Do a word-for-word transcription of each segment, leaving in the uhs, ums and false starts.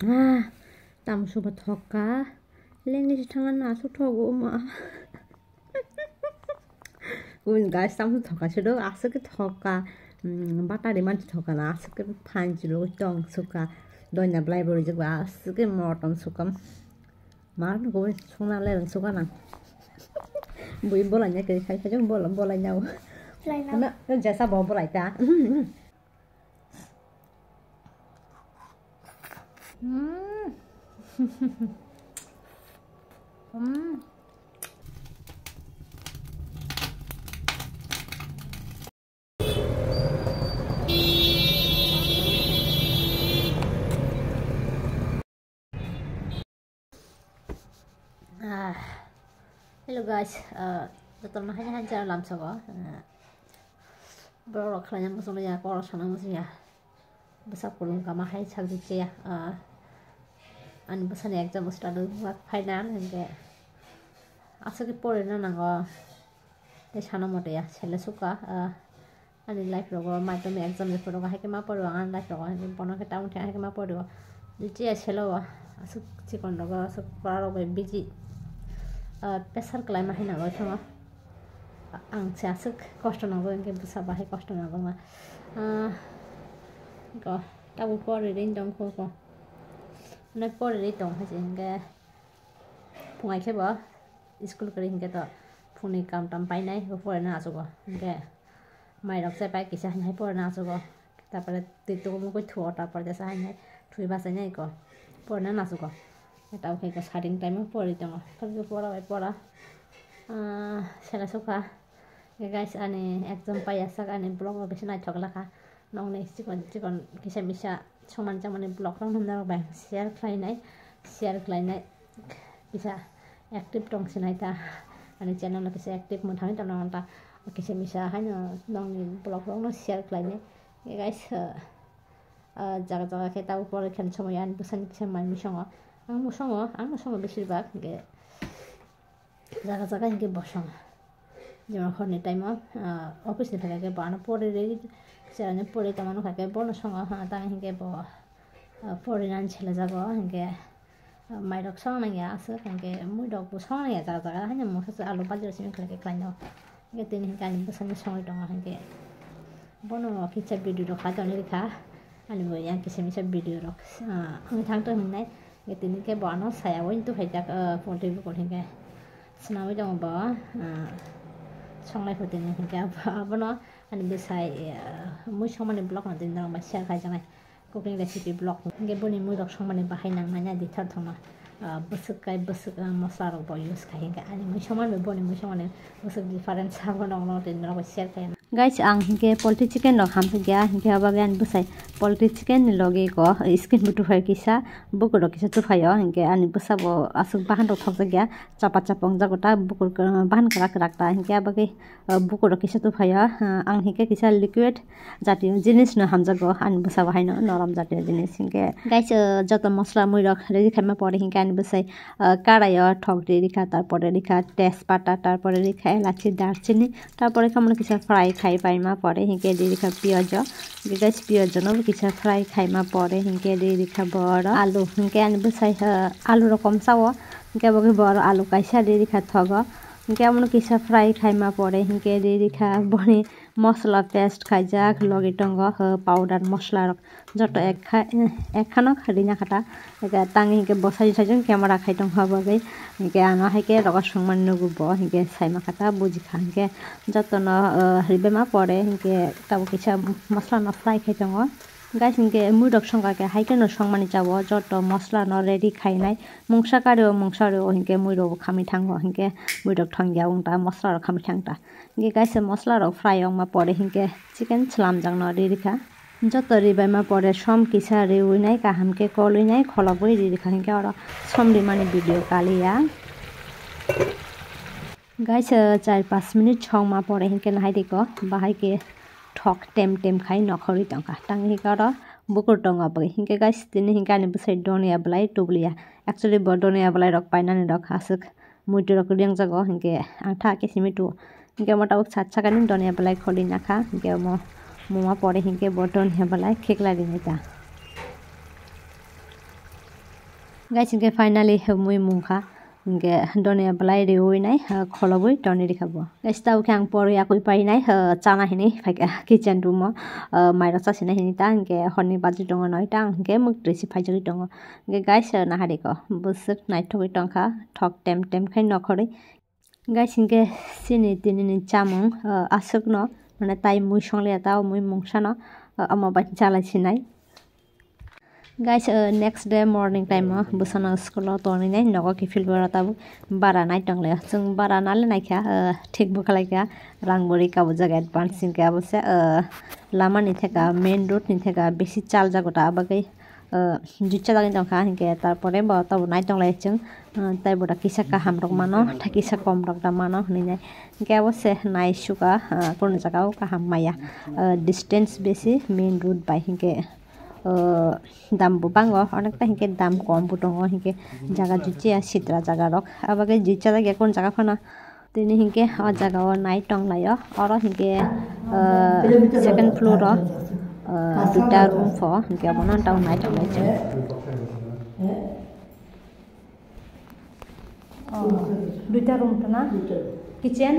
Ah, tamsuba thokka. Lengni se thangna asuk thogo ma. Gun guys, tamsu thokka se do, asuk thokka. Hmm, batari man thokka na, asuk phanchi lo tong suka. Doina blai bori jagwa, asuk motom suka. Mar no gun sungna le suka na. Bui bolai nya ke, khai khai jong bola, bolai nya. Bolai nya. Na, na jasa bo bolai ta. Mm. Mm. Ah, hello guys, ah, jotono haini haini channel lamsogo, ah, borok rok khlaina muchungya, borok sana muchungya, bwsa kulung kama hai sak jikya, ah, ani bwsani exam start wngkha final hinkhe aswk khe porina nango tei sana moto ya sele sukha, ah, Ani life rogo madhyamik exam ni photo hai khe ma pori o, ani life rogo bono khe town thang hai khe ma pori o. Jia selo o, aswk chikon rogo aswk pora rok bai busy. Ah, pressure kwlai ma hai nango thango. Ang se aswk kosto nango, hinkhe bwsa bahai kosto nango ma. Ah, go, tabuk pori ring tong kho ko. Nai pori ri tong hai se hinkhe phungai khe bo school kwrwi hinkhe to phungni kam tam painai bo porina achugo hinkhe. Mairok chai pai kisa hai porina achugo. Tarpore twi tubugo thuo, tarpore jesa hai thwi bachainai ko. Porina nachugo. Tamo khe ko sading time o pori tongo. Pori pora bai pora. Ah, sela sukha. Guys, ani exam paiya sak ani vlog rok kisa naithok lakha. Nokni chikon chikon kisa misa songmani chamani vlog rok norok bai share khlainai, share khlainai. Kisa active tong sinai ta, ani channel o kisa active mwthangwi tongna ta, kisa misa haino nokni vlog rokno share khlainai. Guys, ah, ah, jaga jaga khe tabuk pore khe somoi ani bwsani kisa mai mui songo, ang bo songo, ang no songo besibak, hwnkhe jaga jaga hwnkhe bo songo. Jemon horni time o, ah, office ni phaikha khe bo ano pori ri, cherani pori tongma nukha khe bono songo, ah, tamo hwnkhe bo, ah, porinani selejago, hwnkhe, ah, mairok song nangya aswk, hwnkhe muirokbo song nangya jaga jaga, haino mungsa se alu bhajirok simi khlai khe khlaino. Hwnkhe tini hwnkhe ani bwsani songwi tongo, hwnkhe bono kisa video rok khlai tongwi rikha, ani bo yang kisa misa video rok, ah, wngwi thangtong hinwi. Tini khe bo ano saya o hintu phaijak, ah, poultry bukur hinkhe swnamwi tongo bo, ah, songnai pho tini hinkhe abo, abono ani bwsai, ah, mui songmani vlog no tini norok bai share khaijaknai cooking recipe vlog hinkhe boni mui rok songmani bahai nang manya di thar thongno, ah, bwswk kai bwswk, ah, mosola rok bo use khai hinkhe ani mui songmani bai boni mui songmani bwswk difference abono tini norok bai share khai. Guys, ang hinkhe poultry chicken rok hamjakya, hinkhe abo bagwi ani bwsai poultry chicken ni logi ko skin bo tuphai kisa, bukur rok kisa tuphaio, hinkhe ani bwsa bo aswk bahan rok thokjakya, chapa chapa wngjago ta, bukur bahan kwrak kwrak ta, hinkhe abo bagwi, uh, bukur rok kisa tuphaio. Uh, ang hinkhe kisa liquid jatiyo jinis no hamjago ani bwsa bo haino norom jatiyo jinis, hinkhe guys, uh, joto mosola mui rok ready khaima pore hinkhe ani bwsai, uh, karai o thok ri rikha, tarpore rikha tejpata, tarpore rikha elachi, darchini, tarpore khe omono kisa fry khai paima pore hinkhe ri rikha piyaj o, hinkhe guys piyaj no bo kisa fry khaima pore hinkhe ri rikha bo oro alu, hinkhe ani bwsai, uh, alu rokom sao, hinkhe bo khe bo oro alu kaisa ri rikha thogo, hinkhe omono kisa fry khaima pore hinkhe ri rikha boni mosola paste khaijak, logi tongo, uh, powder mosola rok. Joto ekha, eh, ekha no kha rina kha ta. Eke tang hinkhe bo sajung sajung camera khai tong kha bagwi. Hinkhe ano hai khe rogo songmani nugo bo, hinkhe saima kha ta, buji kha hinkhe joto no, eh, ribai ma pore hinkhe tabuk kisa mosola no fry khai tongo. Guys, hinkhe mui rok songkha khe hai khe no songmani cha o, joto mosola no ready khainai. Mungsa kari o, mungsa ri o hinkhe mui rok bo khamwi thango, hinkhe mui rok thangya wng ta, mosola rok khamwi thang ta. Hinkhe guys, mosola rok fry wngma pore hinkhe chicken swlamjak no ri rikha. Joto ribaima pore som kisa riwi nai, kaham khe kolwi nai, kholobwi ri rikha hinkhe oro som rimani video kaliya. Guys, eh, char panch minute songma pore hinkhe nahai diko, bahai khe thok tem tem khai nokhorwi tongkha. Tang hinkhe oro bukur tongo bwkhe. Hinkhe guys, tini hinkhe ani bwsai donia bwlai tubuliya. Actually bo donia bwlai rok painani rok aswk muitu rok rengjago, hinkhe ang tha khe simi tu. Hinkhe omo tabuk sat sakani donia bwlai khorwi nakha, hinkhe omo muma pore hinkhe bo donia bwlai khekla rinai ta. Guys, hingke finally, eh, mui mungkha. Hingke donia belai riwi nai, eh, kholobwi toni rikha bo. Guys, tau khe ang porwi akwi painai, eh, chana hinwi phaikha kitchen room o, eh, mairok chasinai hinwi ta, hingke horni baji tongo noita, hingke mwktwi se phaijagwi tongo. Hingke guys, eh, nahariko bwswk naithogwi tongkha, thok tem tem khai nokhorwi. Guys, hingke chini tinini chamung, ah, aswkno, mane tai mui songliya ta, o mui mungsano, ah, omo bai chalai sinai. Guys, ah, next day morning time o bwsano school o tongrinai nogo kiphil bora tabuk bara nai tonglaio. Chwng bara nale naikha, ah, thik bwkhalaikha rang bo rika bujak advance hingke abo se, ah, lama ni theka main road ni theka bisi chal jago ta abagwi. Ah, juicha dagwi tongkha, hinkhe tarpore bo tabuk nai tonglai chwng, ah, tei bo da kisa kaham rok mano, tei kisa kom rok da mano hinwi nai. Hinkhe abo se nai suka, ah, kunu jaga o kaham maya. Ah, distance besi main road bai hinkhe, ah, dam bo bango, onekta hinkhe dam kom bo tongo, hinkhe jaga juicha sitra jaga rok. Abagwi juicha dagya kunu jaga phano. Tini hinkhe o jaga o nai tonglaio. Oro hinkhe, ah, second floor o, ah, duita room pho hinkhe abono tong nai tonglai chwng. Oh, duita room to na? Kitchen?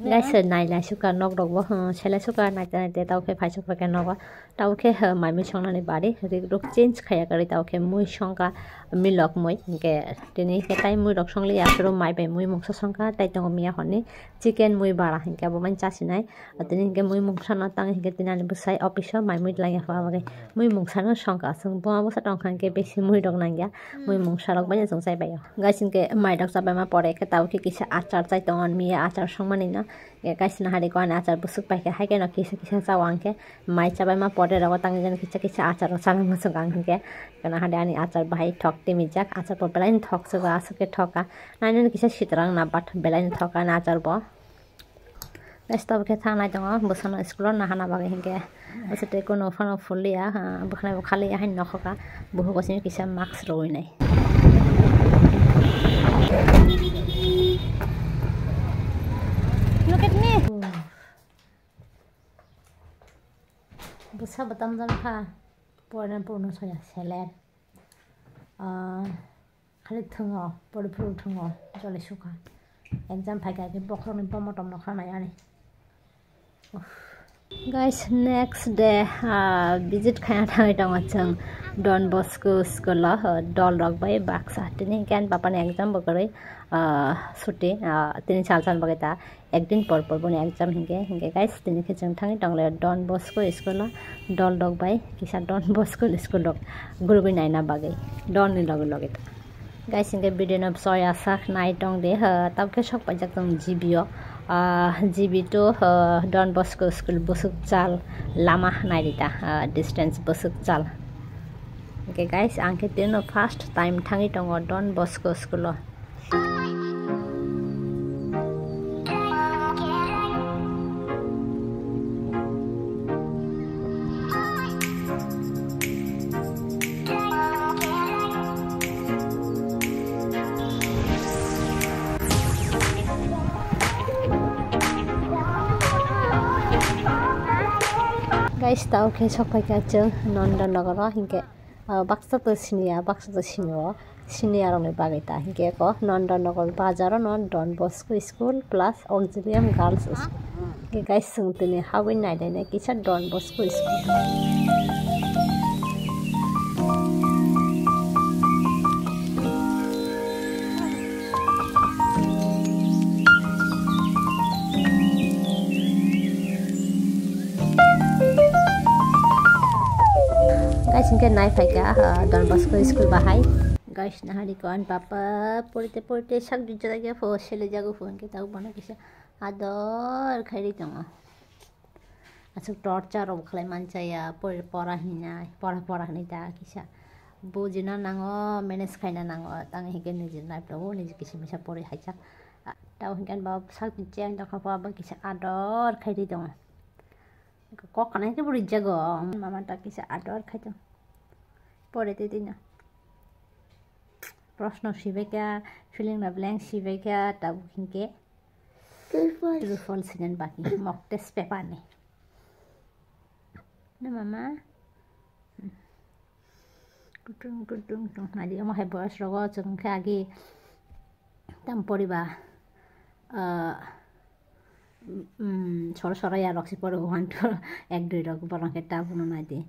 Guys, nai lai suka nok rok bo, hmm, selai suka naite naite tau khe phai suka khe nogo. Tau khe, eh, mai mui songnani bari rik rok change khaiya kwrwi, tau khe mui songkha milok mui. Hinkhe tini hinkhe tai mui rok songliya, aswk mai bai mui mungsa songkha, tai tongo miya honni chicken mui bara hinkhe abo mani chasinai. Tini hinkhe mui mungsa no tang hinkhe tini ani bwsai office o mai mui twlangya kho, abo khe mui mungsa no songkha, chwng buma bwsa tongkha hinkhe besi mui rok nangya, mui mungsa rok bai no chwng chai baio. Guys, hinkhe mai rok chabaima pore khe tau khe kisa achar chai tongo, miya achar songmani no. Guys, nahari ko ani achar bwswk paikha, hai kheno kisa kisa chao ang khe. Mai chabaima pore rogo tangwi jani kisa kisa achar rok chana muchung ang hinkhe. Nahari ani achar bahai thok timi jak, achar bo belai no thok se, aswk khe thok kha. Nainani kisa sitrang na, but belai no thok kha ani achar bo. Guys, tobo khe thangnai tongo, bwsano school o nahana bagwi hinkhe. Bwswtwi kunu phano phulliya, ah, bwkhanai bo khaliya haino nokhoka. Buhugo simi kisa mask rwui nai. Look at me. Bwsa bo tamjani kha. Pore purno soya seler. Ah, khali thwngo, pore phuru thwngo, jole sukha. Exam phaikha khe bokhorokni bomotomno khanai ani. Guys, next day, ah, visit khaina thangwi tongo chwng Don Bosco school o, ah, dol rok bai baksa. Tini hinkhe ani bapani exam bo kwrwi, ah, suti, ah, tini sal sal bagwi ta ekdin por por boni exam hinkhe, hinkhe guys, tini khe chwng thangwi tonglaio Don Bosco school o, dol rok bai kisa Don Bosco school rok gurugwi naina bagwi, dol ni loge loge ta. Guys, hinkhe video no soya sak nai tong de, ha, tabukhe sok paijak tong G B o. Ah, G B to, ha, Don Bosco school bwswk chal lama nai rita, ah, distance bwswk chal. Hinkhe guys, ang khe tino first time thangwi tongo Don Bosco school o. Guys, tao khe sok phaikha chwng Nonda Nogoro, hinkhe, ah, baksa to siniya, baksa to sinio, siniya rokni bagwi ta hinkhe ko Nonda Nogor bazaro no Don Bosco School plus Auxilium Girls School. Hinkhe guys, chwng tini habwi nai nai kisa Don Bosco School. Guys, hinkhe nai phaikha, ah, Don Bosco School bahai. Guys, nahari ko ani papa porite porite sak di jora gya pho sele jago pho hinkhe tau bono kisa ador khairi tongo. Aswk torture rok khlai manchaya, pori-, pora hinai, pora pora hinai ta kisa. Bujina nango, manage khaina nango, tang hinkhe niji life rok niji kisa misa pori haijak. Tao hinkhe bo sak cheng tongkha pho, abo kisa ador khairi tongo. Kok kana hinkhe bo rijago, mama ta kisa ador khai tong. Pore tei tei no. Proshno sibaikha, filling na blank sibaikha, tabuk hinkhe. True false. True false sinan baki, mock test paper ni. Na mama? Tutung, tutung, tung. Nadi, omo hai boyos rogo chwng khe agi tam poriba, ah, mm, sor sora ya rok si poro one, two, ek, dui rok borok khe ta bono nadi.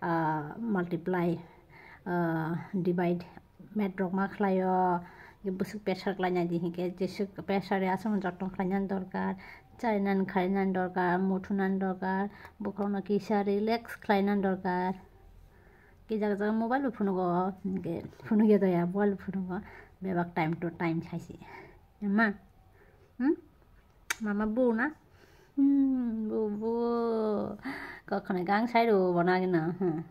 Ah, multiply, ah, divide, math rok ma khlaio, bwswk pressure khlaina di hinkhe, jeswk pressure aswk joto khlaina dorkar, chaina khlaina dorkar, muthunan dorkar, bokhorokno kisa relax khlaina dorkar. Kisa jaga mobile bo phunugo, hinkhe phunugya jaya mobile bo phunugo, bebak time to time saisi. Ma? Hmm? Mama bu na? Hmm, bu, bu. Kokhonai gang sai rw bo na gina, hmm.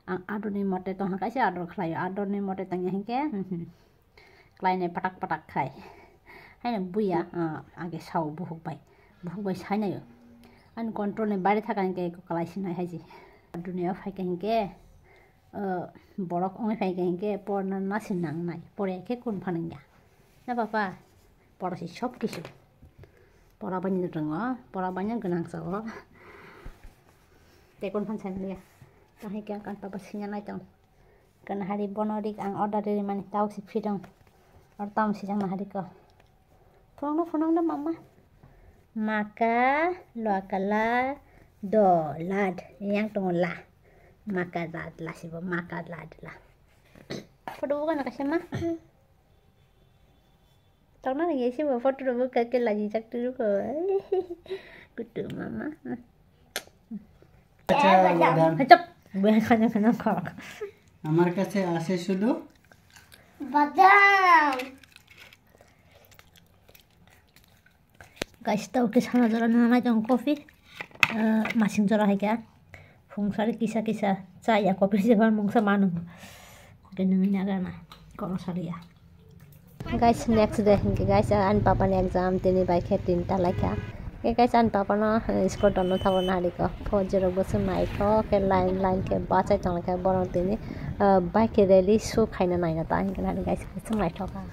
Ang adorni mote tongha kaisa ador khlaio, adorni mote tongya hinkhe, hmm, hmm. Klainai patak patak khai. Haino buya, ah, age sao buhuk bai. Buhuk bai sainaio. Ani control ni bare thaka hinkhe eko klai sinai haji. Adorni o phaikha hinkhe, ah, borok wngwi phaikha hinkhe porna nasi nangnai. Pore khe kun phanangya. Na papa? Pora se sob kisu. Pora bani rwngo, pora bani gwnang sao. Tei kun phan sai manya. Tahai khe ang kan papa sinya nai tong. Kan hari bono rik ang order ri mani tau si phidong. Or tam si jang na hari ko. Phunung no, phunung no mama. Maka, loakala, do, lad. Yang tongo la. Maka lad la sibo, maka lad la. Photo buka na kasih ma. Tokna nang isi bo photo rok bwkha khe lajijak twi rwkho. Kutung mama. আচ্ছা, বাদাম। Hai chop. Buya khanya khanya khok. আমার কাছে আছে শুধু বাদাম। Guys, tau khe sana jora nang nai tong coffee. Ah, masing jora hai kha. Phung sari kisa kisa chaya coffee se bar mungsa manu. Ke nungwi na gana. Koro sari ya. Guys, next day hinkhe guys, ani papa ni exam tini bai khe tinta laikha. Ke guys, ani papa no, eh, school tono thabo nari ko. Pho jero bwswk naithok khe line line khe bachai tong khe borok tini, eh, bike khe rally show khaina naina ta hinkhe nari guys, bwswk naithok kha.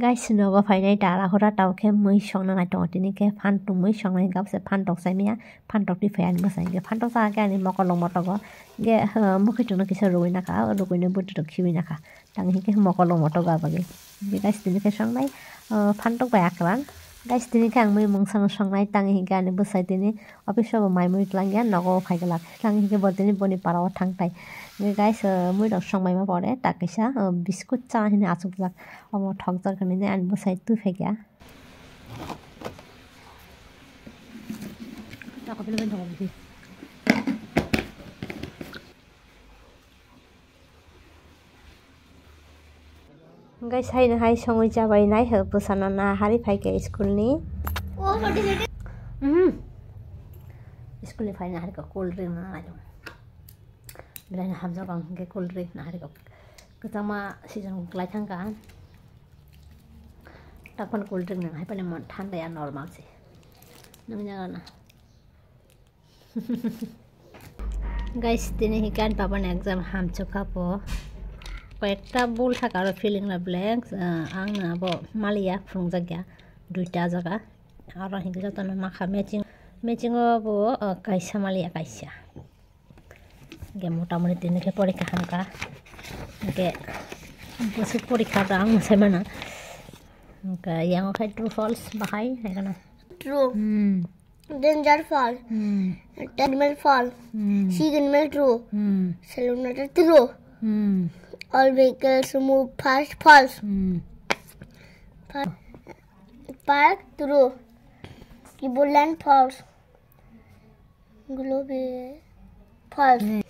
Guys, nogo phainai tara hora tao khe mui songna nai tongo, tini khe phan tongmui songnai, gabse phan tok sai maya, phan tok twi phai ani bwsai, hwnkhe phan tok cha khe ani mokol rok motogo, hwnkhe, ah, mwkhwtwng no kisa rwui nakha, rwui no bwtwi rok khiui nakha, tang hwnkhe mokol rok motogo aboni. Hwnkhe guys, tini khe songnai, ah, phan tok bai akran. Guys, tini khe ang mui mungsa no songnai, tang hwnkhe ani bwsai tini office o bo mai mui tlang ya, nogo phai glak. Tang hwnkhe bo tini boni para o thang tai. Hwnkhe guys, ah, mui rok songbai ma pore, ta kisa, ah, biscuit cha hinui achuk jak. Omo thokjak hinui ani bwsai twi phai kha. Guys, haino hai songwi chabai nai, bwsano nahari phai khe school ni. Mhm. School ni phai nahari khe cold drink nang nai. Belai no hamjak ang hwnkhe cold drink nahari kok. Kwchangma season kwlai thangkha. Takhon cold drink nang hai phano mon thanda ya normal se. Nang jaga na. Guys, tini hwnkhe ani papa ni exam hamchwkha po. Koyekta bul thaka aro filling la blank. Ah, ang no abo maliya phunukjak ya. Duita jaga. Aro hwnkhe jotono makha matching. Matching o bo, ah, kaisa maliya kaisa. Hwnkhe motamoti tini khe porikha hamkha. Hwnkhe bwswk porikha da ang sai mano. Hwnkhe yang khe true false bahai hai kheno. True. Hmm. Danger false. Hmm. Animal false. Hmm. Sea animal true. Hmm. Salamander true. Hmm. All vehicles move fast false. Hmm. Fa-, park true. Kiboland false. Globe false. Hmm.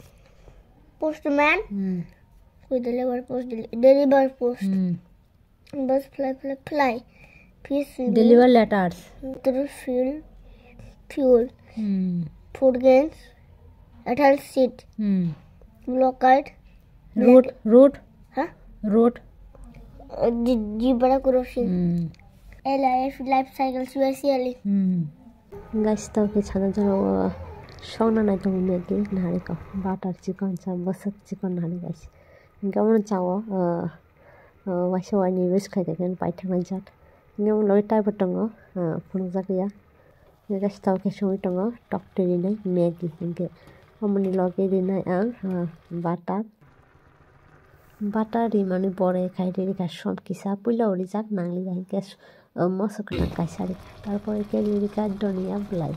Postman. Hmm. We deliver post, deli-, deliver post. Hmm. Birds fly, fly, fly. Fish swim. Deliver letters. Through fuel, fuel. Hmm. Food grains. Adult seed. Hmm. Blockade. Road, road. Huh? Road. Di, di bara kurusing. Hmm. L I F life cycle specially. Hmm. Guys, tau ke chana jana o songna nai tongo Maggi nari ko. Butter chikon cha, bwswk chikon nari guys. Hingke omo chao, uh, uh, waisa waini use khai khe paithaknai jat. Hingke omo logoi taibo tongo, uh, phunukjak ya. Hingke guys, tau ke songwi tongo tok twi rinai Maggi hingke. Omoni logi rinai ang, uh, butter. Butter rimani pore khai riri kha som kisa puila o rijak nangli ya hingke, uh, moso kwthang kaisa rikha. Tarpore khe riri kha donia bwlai.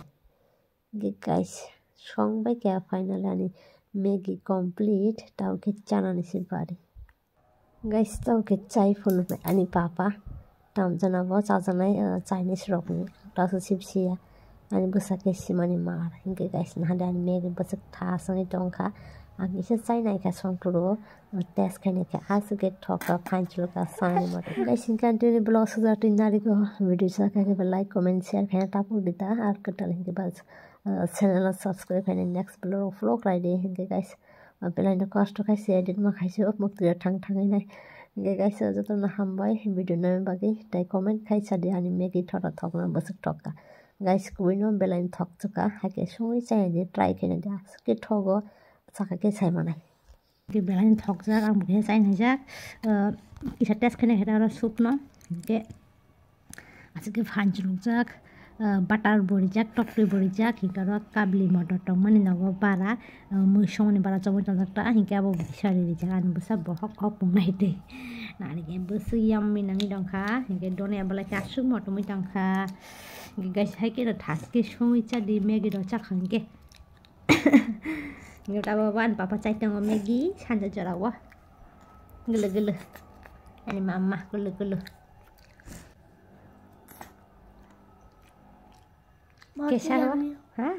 Hingke guys, song bai kha finally ani Maggi complete, tao khe chanani se bari. Guys, tao khe chai phunuknai ani papa. Tamjana bo chajaknai, uh, Chinese rokni. Tao se sip siya. Ani bwsa khe simani mar. Hingke guys, nahade ani Maggi bwswk tha aswngwi tongkha. Ang kisa chai naikha songphuru. Test khainai khe aswk khe thok kha, phanchwlwk kha, sanani moto. Guys, hingke ang tini vlog sujak twi narikho. Video saka khe like, comment, share khaina tapuk di ta. Ar kwtal hingke ba, uh, channel o subscribe khaina next vlog, vlog rai di. Hingke guys, uh, belai no kosto khai se edit ma khai se o mukti thang thangwi nai. Hingke guys, uh, jotono hambai video nai bagwi. Tai comment khai sa di ani Maggi thora thokna bwswk thok kha. Guys, kubui no belai no thok chukha. Haike songwi chai di, try khaina di. Aswk khe thogo, saka khe sai manai. Ke belai thokjak, ang bo khe chai naijak. Ah, kisa test khaina khe aro soup no. Hingke aswk khe phanchwlwkjak, ah, butter bo rijak, toktwi bo rijak, hingke aro kabli motor tongmani nogo bara, ah, mui songni bara chomwi tongjak ta, hingke abo bo kisa rijak, ani bwsa bohok hok tongnai tei. Nari khe bwswk yummy nangwi tongkha, hingke donia belai khe aswk motomwi tongkha. Hingke guys, hai khe no thas khe songwi cha di, Maggi rok cha kha hingke. Ngi ta baba ani papa chai tongo Maggi sanja jora o. Gulu gulu. Ani mama gulu gulu. Kesar o? Ha?